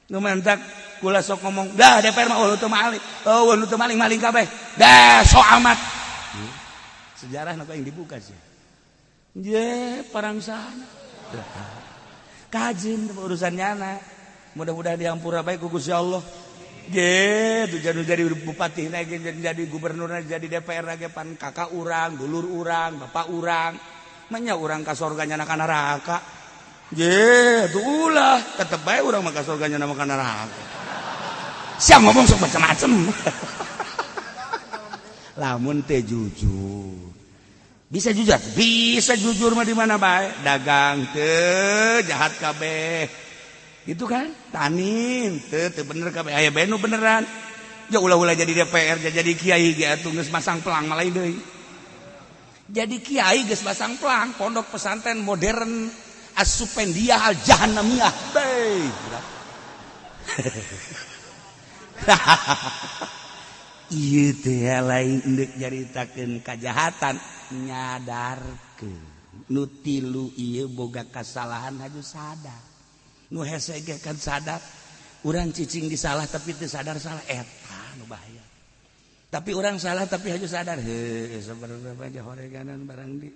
S3: Nu mantak kula sok ngomong dah, DPR mah oh teu maling, oh nu teu maling, maling kabeh dah, sok amat. Sejarah nu yang dibuka sih je parang sana kajin urusan nyana. Mudah-mudahan diampura bae ku Gusti Allah. Gitu, jadi bupati lagi, jadi gubernur, jadi DPR lagi, pan kakak urang, dulur urang, bapak urang. Manya urang ka sorga nyana ka neraka. Gitu ulah, tetep bae urang mah ka sorga nyana ka neraka. Siap ngomong sok macam-macam. Lamun teh jujur. Bisa jujur, bisa jujur mah di mana bae. Dagang teh jahat kabeh. Itu kan tanin teu teu bener kabeh, aya bae nu beneran. Ya ulah-ulah jadi DPR, jadi kiai ge atuh geus masang pelang mah lain deui. Jadi kiai geus masang pelang pondok pesantren modern As-Supendiyah Al Jahannamiyah. Bae. Ieu teh lain deuk nyaritakeun kajahatan, nyadarkeun nu tilu ieu boga kasalahan haju sadar. Nu hese ge kan sadar urang cicing di salah tapi teu sadar salah, eta nu bahaya. Tapi orang salah tapi haju sadar, heuh sabarna aja horeganan barang di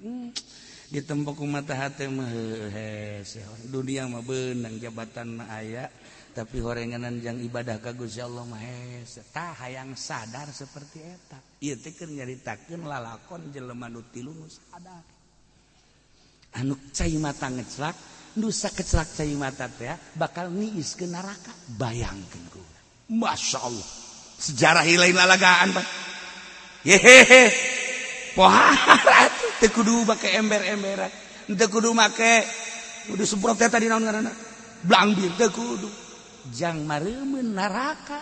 S3: ditempok ku mata hate mah hese dunia mah beunang, jabatan mah aya, tapi horenganan jang ibadah ka Gusti Allah mah hese. Tah, hayang sadar seperti eta. Ieu teh keur nyaritakeun lalakon jelema nu tilu nu sadar, anu cai mata ngeclak, nu sakeclak cai mata teh bakal niis ke neraka. Bayangkeun ku, Masya Allah, sejarah lain lalagaan, Pak. Yehehe, pohara teu kudu make ember-emberan, teu kudu make kudu semprot teh tadi naon ngaranna, blangbir, teu kudu jang mareumeun neraka.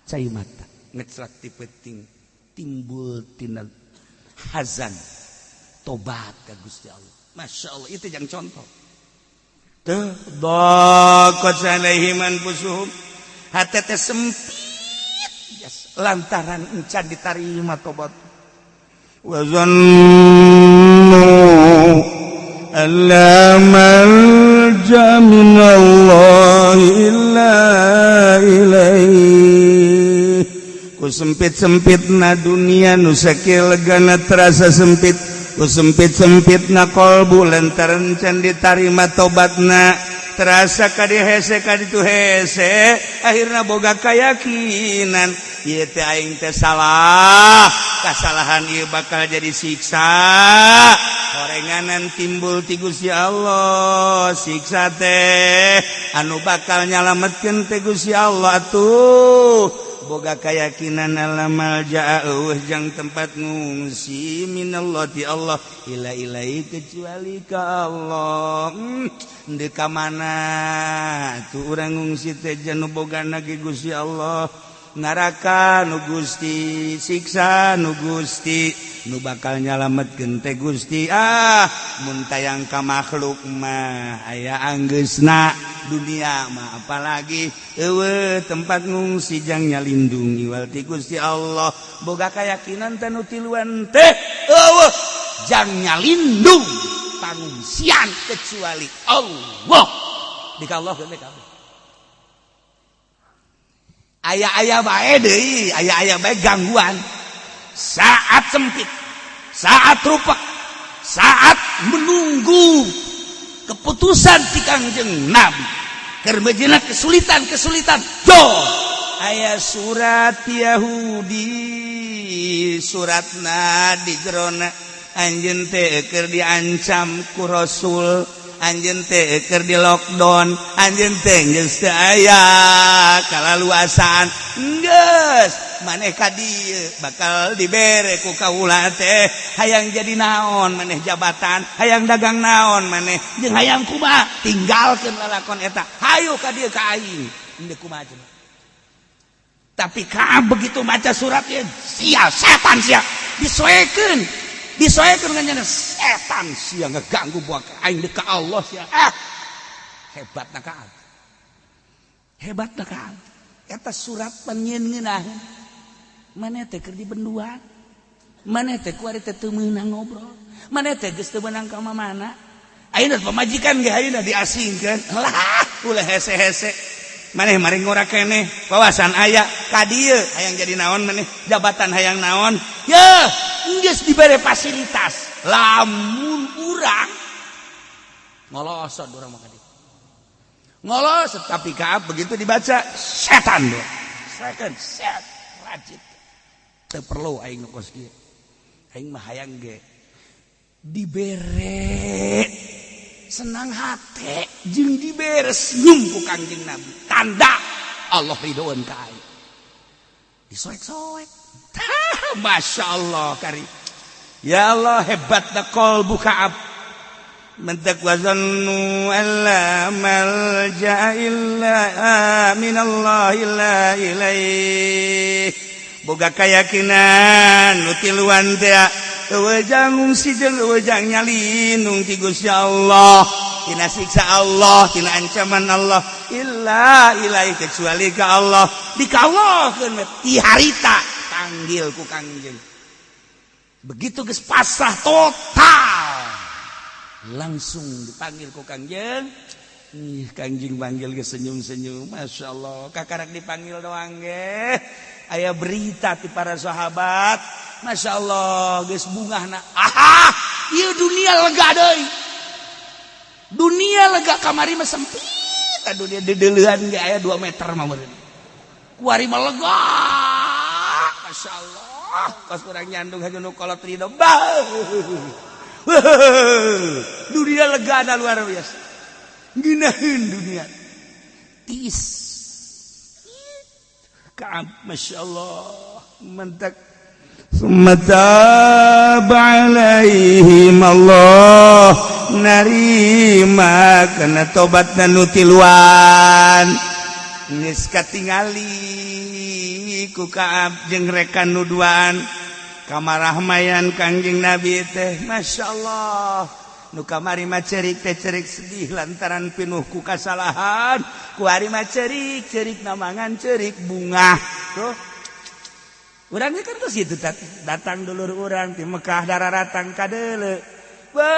S3: Cai mata ngeclak ti peuting, timbul tina hazan, tobat ka Gusti Allah. Masya Allah, itu jang contoh. Tuh daqat alaihim anfusuhum, hate teh sempit yes, lantaran encan ditarima tobat. Wa zannu alla malja minallahi illa ilaih. Ku sempit-sempit na dunia nu sakieu legana terasa sempit. Ku sempit-sempit na kolbu lantaran can ditarima tobatna, terasa kadi hese kadi itu hese, akhirnya boga keyakinan ieu teh aing teh salah, kesalahan ieu bakal jadi siksa, horenganan timbul ti Gusti Allah. Siksa teh anu bakal nyalametkeun teh Gusti Allah. Tuh boga keyakinan alla malja'a, euweuh jang tempat ngungsi, minallah ti Allah, illa ilaihi kecuali ka Allah. Deuk ka mana tuh urang ngungsi teh? Nu bogana ge Gusti Allah, neraka nu Gusti, siksa nu Gusti, nu bakal nyalametkeun teh Gusti. Ah, mun tayang ka makhluk mah aya anggeusna, dunia mah apalagi euweuh tempat ngungsi jang nyalindungi iwal ti Gusti Allah. Boga keyakinan teh nu tiluan teh, euweuh jang nyalindung pangungsian kecuali Allah. Di Allah ge kabeh aya-aya bae deui, aya-aya bae gangguan saat sempit, saat rupak, saat menunggu keputusan ti Kangjeng Nabi keur meujeuhna kesulitan-kesulitan. Do aya surat Yahudi, suratna di jerona anjeun teh keur diancam ku Rasul, anjeun teh keur di lockdown, anjeun teh geus teu aya kalaluasaan, geus maneh ka dieu bakal dibere ku kaula teh. Hayang jadi naon maneh jabatan, hayang dagang naon maneh, jeung hayang kumaha, tinggalkeun lalakon eta, hayu ka dieu ka aing. Henteu kumaha cenah. Tapi ka begitu maca suratnya, sia setan sia, disoekeun, disoekeun kan, setan sia ngeganggu buat aing deuk ka Allah sia. Ah, hebat na ka, hebat na ka. Eta surat panyieun ngeunaheun maneh teh keur dibenduan, maneh teh kuari teh teu meunang ngobrol, maneh teh geus teu meunang ka mana, ayeuna pamajikan ge ayeuna diasingkeun lah, ulah hese-hese maneh mari ngora keneh, wawasan aya ka dieu, hayang jadi naon maneh jabatan, hayang naon ye, geus dibere fasilitas. Lamun urang ngolosot, urang mah ka dieu ngolosot. Tapi ka begitu dibaca, setan do setan set rajit, teu perlu aing nu kos kieu, aing mah hayang ge dibere senang hati jeung dibere senyum ku Kangjeng Nabi, tanda Allah ridhoan ka aing. Disoek-soek. Masya Allah kari, ya Allah, hebat da qalbu Ka'ab. Mentak wazannu alla malja'a illa minallah illa ilaih. Boga keyakinan nu tiluan teh, euweuh jang ngungsi jeung euweuh jang nyalindung ti Gusti Allah, tina siksa Allah, tina ancaman Allah, illa ilaih kecuali ka Allah. Dikawalkeun ti harita panggil ku Kangjeng. Begitu geus pasrah total, langsung dipanggil ku Kangjeng. Ih, Kangjeng panggil ge senyum-senyum, Masya Allah. Kakarak dipanggil doang ge aya berita ti para sahabat, Masya Allah, geus bungahna. Aha, ieu dunia lega deui, dunia lega. Kamari mah sempit dunia, dedeleuan ge aya 2 meter mah meureun, kuari mah lega, Masya Allah. Kos urang nyandung hanya nu kolot ridho bah, dunia lega na luar biasa, ngeunaheun dunia tis. Ka'ab, Masya Allah, mentak summa taba alaihim, Allah narima kana tobat nu tiluan. Geus katingali ku Ka'ab jeung rekan nu duaan kamarahmayan Kangjeng Nabi teh, Masya Allah. Nu kamari mah cerik teh cerik sedih lantaran pinuh ku kasalahan, ku ari mah cerik cerik namangan cerik bungah. Tuh urang kan ke situ datang dulur urang di Mekah daratang kadeule. Be,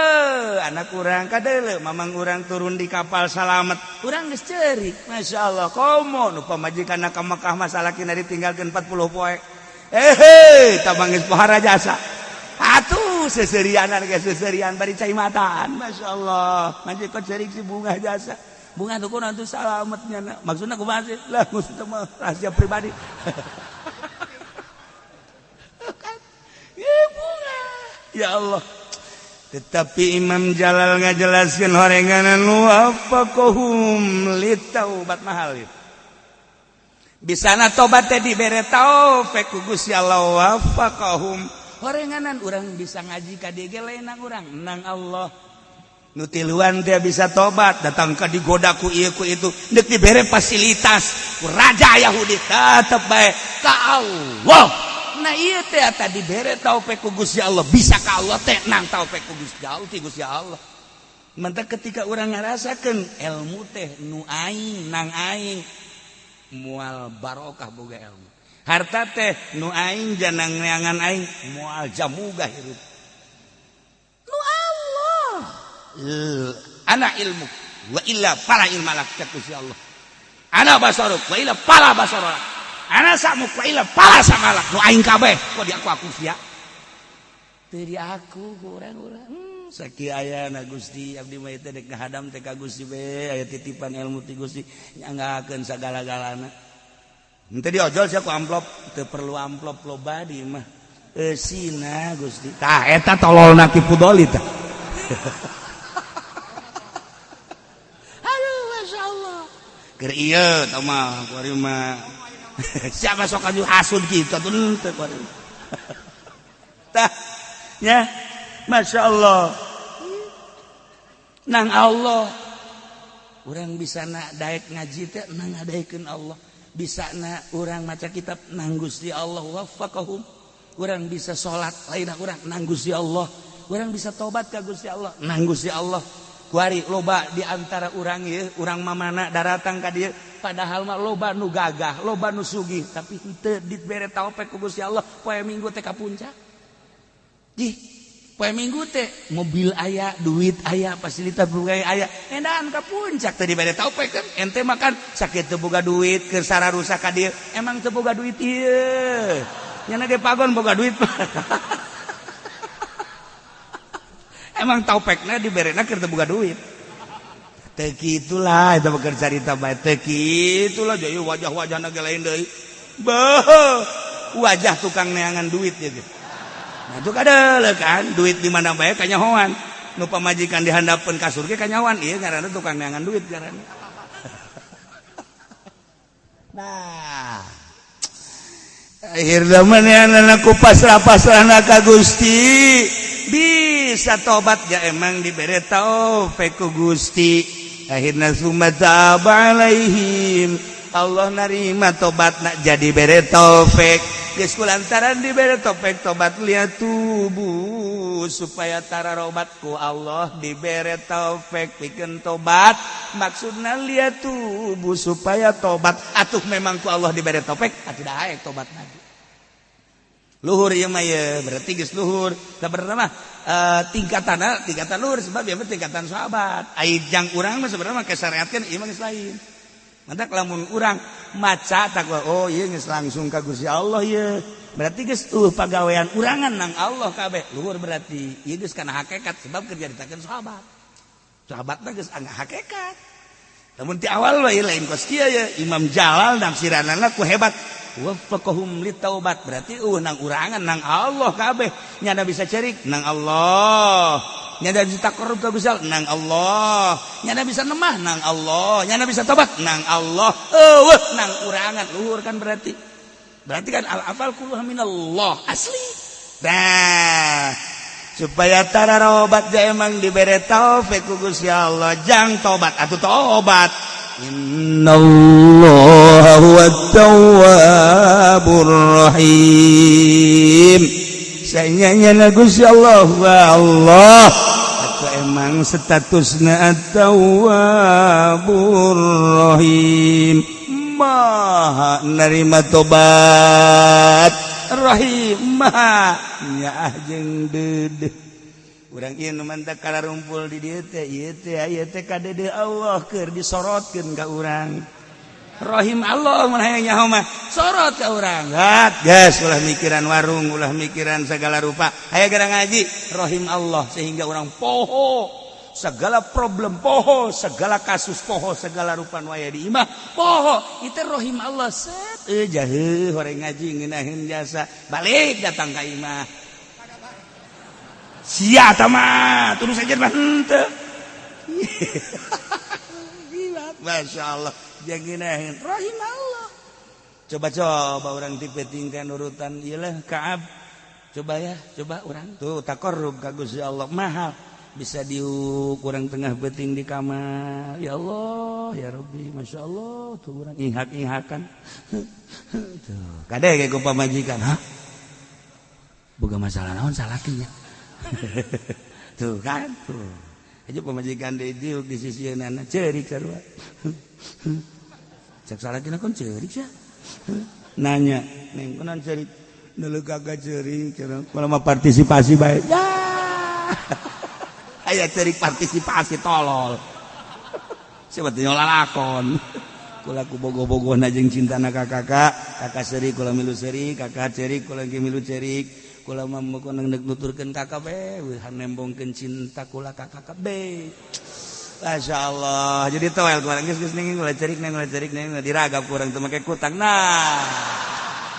S3: anak urang kadeule, mamang urang turun di kapal salamet, urang geus cerik, Masya Allah. Komo nu pamajikan ka Mekah, masalah kina ditinggalkeun 40 poe, eh tabang geus pohara jasa. Atuh seserianan ge seserian bari cai mataan. Masya Allah. Manjing kok cerik si bunga jasa. Bunga tuh kunaon tuh salametnya. Maksudna kumaha sih? Lah maksudna mah rahasia pribadi. Kan? Ya bunga. Ya Allah. Tetapi Imam Jalal ngajelaskeun horenganan wafaqahum litaubat mahal itu. Bisana tobat teh dibere taufik ku Gusti Allah wafaqahum. Horenganan urang bisa ngaji ka dieu ge lain nang urang, nang Allah. Nu tiluan teh bisa tobat, datang ka digoda ku ieu ku itu, deuk dibere fasilitas ku raja Yahudi tetep bae ka Allah. Nah ieu teh tadi bere taufik ku Gusti Allah, bisa ka Allah teh nang taufik ku Gusti Allah ti Gusti Allah. Mantap ketika urang ngarasakeun ilmu teh nu aing nang aing moal barokah boga ilmu. Harta teh nu aing janang neangan aing moal jamuga hirup. Nu Allah. Ana ilmu wa illa fala ilma lak cek Gusti Allah. Ana basaruk wa illa fala basaruk. Ana samuk wa illa fala samalak. Nu aing kabeh kok di aku sia. Teu di aku ku urang-urang. Sakieu ayana Gusti abdi mah teh dek ngahadam teh ka Gusti be aya titipan ilmu ti Gusti nyanggakeun sagala-galana. Henteu diojol sia ku amplop, teu perlu amplop loba di mah. Eusina Gusti. Tah eta tololna Ki Fudoli tah. Aduh masyaallah. Keur ieu tah mah kuari mah. Siapa sok anu hasud kitu atuh henteu kuari. Tah nya Masya Allah. Nang Allah. Urang bisa na daek ngaji teh nang ngadaekeun Allah. Bisa na urang maca kitab nang Gusti Allah wafaqahum. Urang bisa salat lain urang nang Gusti Allah. Urang bisa tobat ka Gusti Allah nang Gusti Allah. Kuari loba di antara urang ieu, urang mamana daratang ka dieu padahal mah loba nu gagah, loba nu sugih, tapi henteu dibere taufik ku Gusti Allah poe Minggu teh ka puncak. Jih, poe Minggu teh mobil aya, duit aya, fasilitas boga aya, endaan ka puncak teh dibere taufik kan. Ente makan sakit teu boga duit keur sararusak ka dieu, emang teu boga duit ieu. Nyana ge pagon boga duit. Emang taufekna diberena keur teu boga duit. Teu kitulah eta keur carita bae teu kitulah jadi wajah-wajahna ge lain deui. Beuh, wajah tukang neangan duit ieu. Nah itu kadeuleu kan duit di mana bae kanyahoan. Nu pamajikan dihandapeun kasur ge kanyahoan ieu ngaranna tukang neangan duit ngaranna. Nah, akhirna manehna ku pasrah-pasrahna ka Gusti bisa tobat ya emang dibere taufik ku Gusti. Akhirna summa taba alaihim Allah narima tobatna jadi bere taufik. Geus kulantaran dibere taufik tobat liat tubuh supaya tararobat ku Allah dibere taufik pikeun tobat. Maksudna liat tubuh supaya tobat. Atuh memang ku Allah dibere taufik atuh daek tobat lagi. Luhur ieu mah ye berarti geus luhur. Sabenerna mah tingkatanna tingkatan luhur sebab ieu mah tingkatan sahabat. Ai jang urang mah sebenarnya mah kasyariatkeun ieu mah geus lain. Mantak lamun urang maca takwa oh ieu geus langsung ka Gusti Allah ieu. Berarti geus pagawean urangan nang Allah kabeh. Luhur berarti ieu geus kana hakikat sebab keur caritakeun sahabat. Sahabatna geus angga hakikat. Lamun ti awal mah ieu lain kos kieu ye Imam Jalal nafsiranana ku hebat. Waffaqahum litaubat berarti nang urangan nang Allah kabeh. Nyada bisa cerik nang Allah. Nyada bisa taqarrub ka Gusti Allah nang Allah. Nyada bisa nemah nang Allah. Nyada bisa tobat nang Allah. Eueuh nang urangan luhur kan berarti. Berarti kan al-afal kulluha minallah asli. Nah, supaya tararobat ja emang dibere taufik ku Gusti Allah jang tobat atuh tobat. Innallaha huwat tawwabur rahim. Saenyana Gusti Allah wa Allah atau emang statusna at-tawwabur rahim maha nerima tobat rahim maha nyaah jeung deudeuh. Urang ieu nu mantak kararumpul di dieu teh ieu teh aya teh kadede Allah keur disorotkeun ka urang.
S2: Rahim Allah mun hayang nyaho mah sorot ka urang. Hat geus ulah mikiran warung, ulah mikiran segala rupa. Aya gara ngaji rahim Allah sehingga orang poho segala problem, poho segala kasus, poho segala rupa nu aya di imah, poho itu rahim Allah. Set jaheuh horeng ngaji ngeunaheun jasa balik datang ka imah. Sia tama terus aja mah henteu. Masya Allah jangan rahim Allah. Coba-coba orang tipe tingkat urutan iyalah Kaab. Coba ya, coba orang tuh taqarrub ka Gusti Allah mahal bisa diuk kurang tengah beting di kamar. Ya Allah ya Rabbi, Masya Allah tuh orang ihak-ihakan tuh kade kayak ku pamajikan, hah boga masalah naon salakinya. Tuh kan tuh aja pamajikan deui diuk di sisi nana ceurik sarua. Cek salakina kon ceurik sia. Nanya, neng kunaon ceurik? Neuleuh kagak ceurik cenah. Kula mah partisipasi bae. Ya. Aya ceurik partisipasi tolol. Siapa teh lalakon. Kula ku bogoh-bogohna jeung cintana ka kakak, kakak ceurik kula milu ceurik, kakak ceurik kula ge milu ceurik. Kula mah mun deuk nuturkeun kakak be, nembongkeun cinta kula ka kakak be. Masya Allah, jadi toel kurang geus geus ning ulah cerik neng ulah cerik neng diragap kurang teu make kutang. Nah,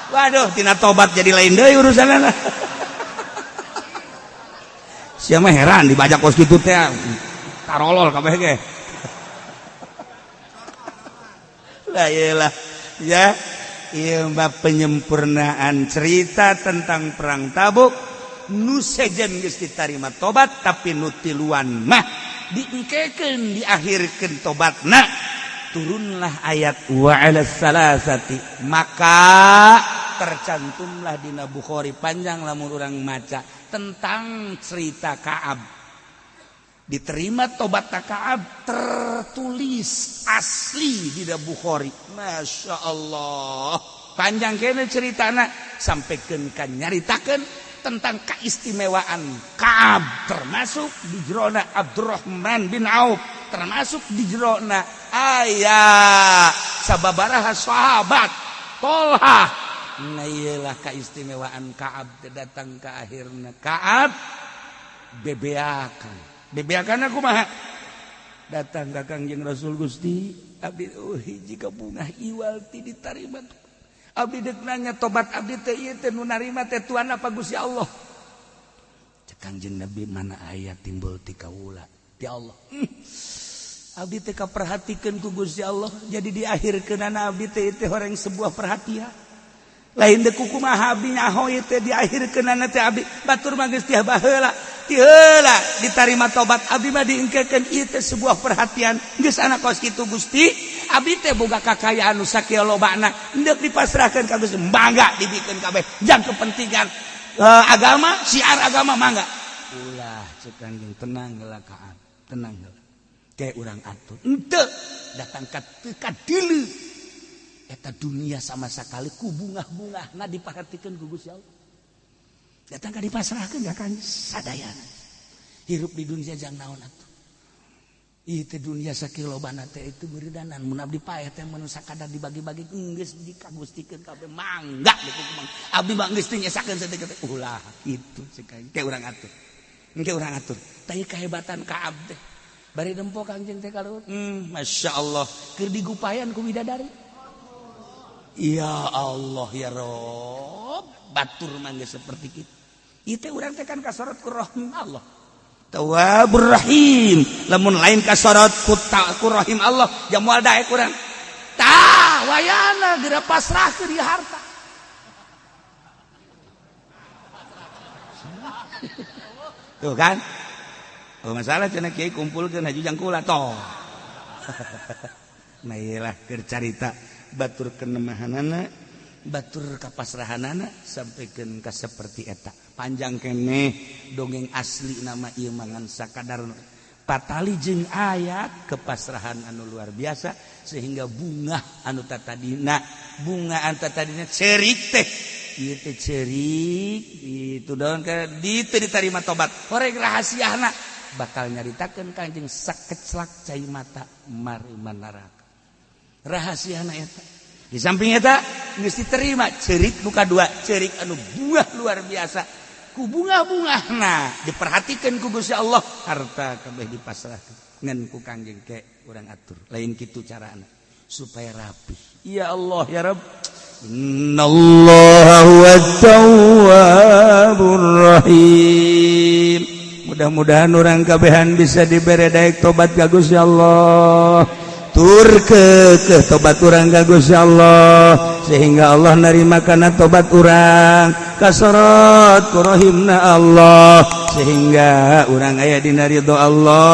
S2: waduh, tina tobat jadi lain deui urusanna. Sia mah heran dibajak kos kitu teh tarolol kabeh ge. Lah iyalah ya, ieu mah penyempurnaan cerita tentang perang Tabuk. Nu sejen geus ditarima tobat tapi nu tiluan mah diengkekeun diakhirkeun tobatna. Turunlah ayat wa 'alas salasati, maka tercantumlah dina Bukhari panjang lamun urang maca tentang cerita Ka'ab. Diterima tobat Ka'ab tertulis asli di Bukhari. Masya Allah panjang kene ceritana sampaikan kan nyaritakeun tentang keistimewaan Ka'ab termasuk di jerona Abdurrahman bin Auf, termasuk di jerona aya sababaraha sahabat Tolha. Nah iyalah keistimewaan Ka'ab datang ke akhirna Ka'ab bebeakan. Bebeakan aku mah datang ka Kangjeng Rasul, Gusti abdi hiji kabungah iwal ti ditarima. Abdi dek nanya tobat abdi teh ieu teh nu narima teh Tuhan apa Gusti Allah? Cek Kangjeng Nabi mana aya timbul ti kaula ti Allah. Abdi teh kaperhatikeun ku Gusti Allah jadi diakhirkeunana abdi teh teh horeng sebuah perhatian. Lain deuk kumaha abdi nyaho ieu teh diakhirkeunana teh abdi batur mah geus ti baheula. Ti heula ditarima tobat abdi mah diengkekeun ieu teh sebuah perhatian. Geus anak kos kitu Gusti. Abdi teh boga kakayaan nu sakieu lobana hendeuk dipasrahkeun ka Gusti mangga dibikeun kabeh jang kepentingan agama siar agama mangga. Ulah cek Kangjeng tenang heula Ka'ab, tenang heula. Kayak urang atur henteu datang ka teu kadeuleu eta dunia sama sekali ku bungah-bungahna diperhatikeun ku Gusti Allah. Datang ka dipasrahkeun ka Kangjeng sadayana. Hirup di dunia jang naon atuh. Itu dunia sakieu lobana teh itu beridanan mun abdi paeh teh mun sakadar dibagi-bagi geus dikagustikeun kabeh mangga dikukumang abdi mah geus teu nyesakeun saeutik teh ulah kitu cek kayak urang atur engke urang atur. Tah kehebatan Ka'ab teh bari nempo Kangjeng teh kaluhur. Masya Allah keur digupayan ku bidadari. Ya Allah ya Rob batur mah geus seperti kitu. Ieu teh urang teh kan kasorot ku rahim Allah Tawwabur Rahim. Lamun lain kasorot ku ku rahim Allah jamual daek urang. Tah wayana geura pasrahkeun ieu harta. Tuh kan? Oh masalah cenah kiai kumpulkeun haji jang kula toh. Nah iyalah keur carita batur kenemahanana, batur kapasrahanana sampaikan ka seperti eta. Panjang keneh dongeng asli nama ieu mangan sakadar patali jeung ayat kepasrahan anu luar biasa sehingga bunga anu tatadina bunga anu tatadina cerik teh ieu teh cerik itu daun ke ditu diterima tobat horeng rahasiana bakal nyaritakeun Kangjeng sakeclak cai mata mari neraka. Rahasia eta. Di samping eta geus diterima cerik nu kadua, cerik anu buah luar biasa. Ku bunga-bunga, nah, diperhatikan ku Gusti Allah, harta kabeh dipasrahkeun ngan ku Kangjeng ke urang atur lain kitu carana supaya rapi. Ya Allah, ya Rabb. Innallaha huwat tawwabur rahim. Mudah-mudahan urang kabehan bisa dibere daek tobat ka Gusti Allah, tur ke tobat urang ka Gusti Allah, sehingga Allah nerima kana tobat urang, kasorot ku rahimna Allah, sehingga urang aya dina ridho Allah.